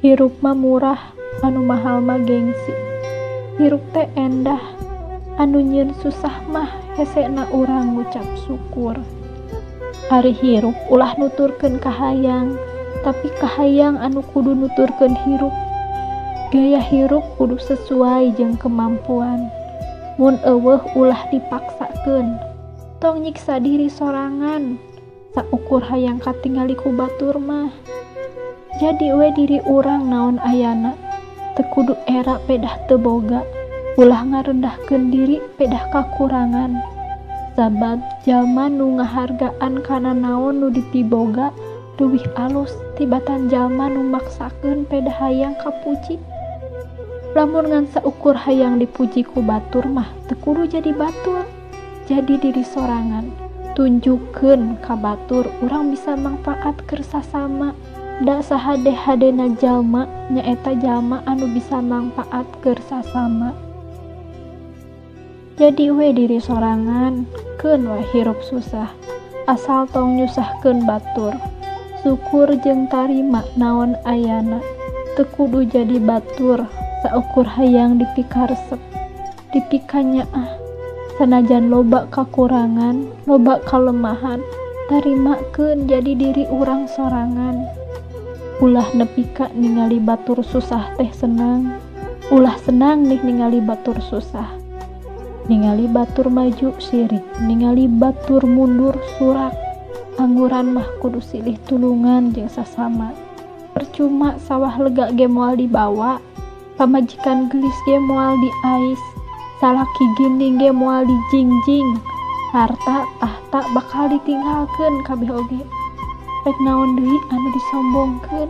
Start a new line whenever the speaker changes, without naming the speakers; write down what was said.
Hirup mah murah, anu mahal mah gengsi. Hirup teh endah, anu nyieun susah mah hesena urang ngucap syukur. Ari hirup ulah nuturkeun kahayang, tapi kahayang anu kudu nuturkeun hirup. Gaya hirup kudu sesuai jeung kemampuan. Mun eueuh ulah dipaksakeun. Tong nyiksa diri sorangan, saukur hayang katingali ku batur mah. Jadi we diri urang naon ayana, teu kudu era pedah teu boga, ulah ngarendahkeun diri pedah kakurangan. Sabab jalma nu ngahargaan kana naon nu dipiboga leuwih alus tibatan jalma nu maksakeun pedah hayang kapuji. Lamun ngan saukur hayang dipuji ku batur mah teu kudu jadi batur, jadi diri sorangan. Tunjukkeun ka batur urang bisa mangfaat keur sasama. Da sahade-hadena jalma nyaeta jalma anu bisa mangfaat keur sasama. Jadi we diri sorangan, keun we hirup susah, asal tong nyusahkeun batur. Syukur jeung tarima naon ayana, teu kudu jadi batur saukur hayang dipikaresep, dipikanyaah. Sanajan loba kakurangan, loba kalemahan, tarimakeun jadi diri urang sorangan. Ulah nepi ka ningali batur susah teh senang, ulah senang nih ningali batur susah. Ningali batur maju sirik, ningali batur mundur surak. Angguran mah kudu silih tulungan jeung sasama. Percuma sawah lega ge moal dibawa, pamajikan geulis ge moal diais, salaki ginding ge moal dijingjing, harta tahta bakal ditinggalkeun kabeh oge. Rek naon deui anu disombongkeun.